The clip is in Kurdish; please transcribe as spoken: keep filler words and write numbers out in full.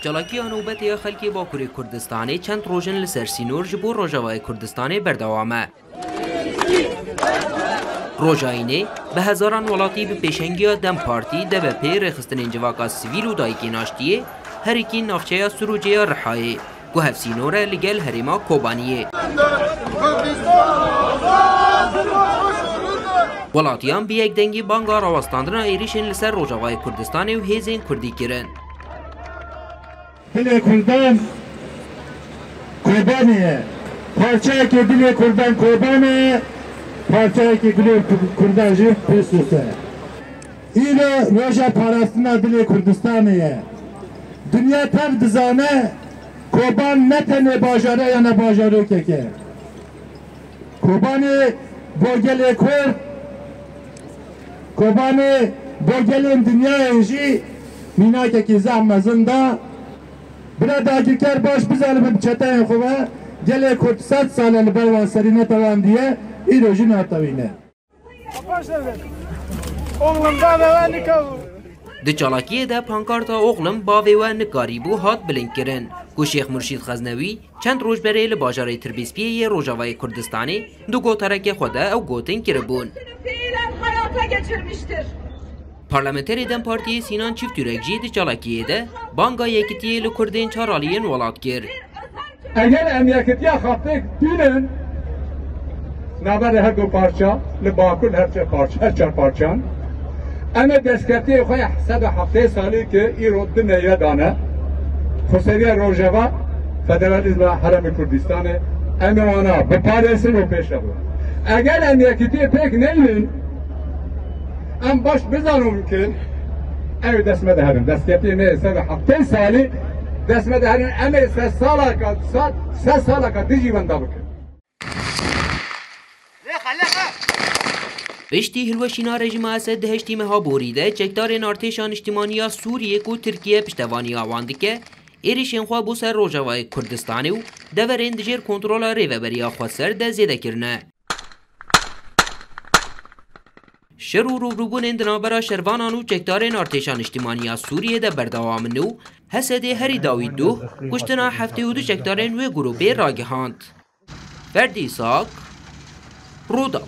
Çalakiya nobetê ya xelkê Bakurê Kurdistanê çend roj in li ser sînor ji bo Rojavayê Kurdistanê berdewam e. Roja Înê bi hezaran welatî bi pêşengiya DEM Partî, D B P, rêxistinên civaka sivîl û dayikên aştiyê herikîn navçeya Sirûcê ya Rihayê, ku hevsînor e li gel herêma Kobaniyê. Welatiyan bi yek dengî banga rawestandina êrîşên li ser Rojavayê Kurdistanê û hêzên Kurdî kirin. Dilê Kurdan Kobanê ye. Parçeyekê dilê Kurdan Kobanê ye, parçeyekê dilê Kurdan jî Pîsûs e. Îro roja parastina dilê Kurdistanê ye. Dinya tev dizane Koban ne tenê bajar e ya ne bajarokek e. Kobanê bo gelê Kurd, Kobanê bo gelên dinyayê jî mînakekî zehf mezin da. Bira dagirker baş bizanibe bi çeteyên xwe ve gelê Kurd sed sal e li ber wan serî netewandiye, îro jî natewîne. Oğlum da ve nika bu. Di çalakiyê de pankarta "Oxlim bavê we nikarîbû" hat bilindkirin, ku Şêx Murşîd Xeznewî çend roj berê li bajarê Tirbîspiyê yê Rojavayê Kurdistanê di gotarekê xwe de ew gotin kiribûn. Fiilen hayata geçirmiştir. Parlamenterê DEM Partiyê Sînan Çiftürek jî di çalakiyê de banga yekitiyê li Kurdên çar aliyên welat kir. Eger em yekitiya xwe pêk tînin, navberê her du parça, li Bakur her çar parça, her çar parçan, em ê destkeftiyê xwe ya sed û heftê salî ki îro di meywe dane, xweseriya Rojava, federalîzma Herêmê Kurdistanê, em ê wana biparêzin û pêşe bibin. Eger em yekitiyê pêk neynin, em baş bizanin ki ew dest me diherin. Destkeftiyê me sed û heftê salî dest me diherin. Em ê sed salaka, sed, sed salaka dijî wenda bikin. Piştî hilweşîna rejîma Esed di heştê meha borî de çekdarên Artêşa Niştimanî ya Sûriyê ku Tirkiye piştevaniya wan dike, êrîşên xwe bo ser Rojavayê Kurdistanê û deverên di jêr kontrola Rêveberiya Xweser de zêde kirine. Şer û rûbirûbûnên di navbera şervanan û çekdarên Artêşa Niştimanî ya Sûriyê de berdewam in û Hesedê herî dawî duh kuştina heftê û du çekdarên wê grûpê ragihand. Ferdî Sak, Rûdaw.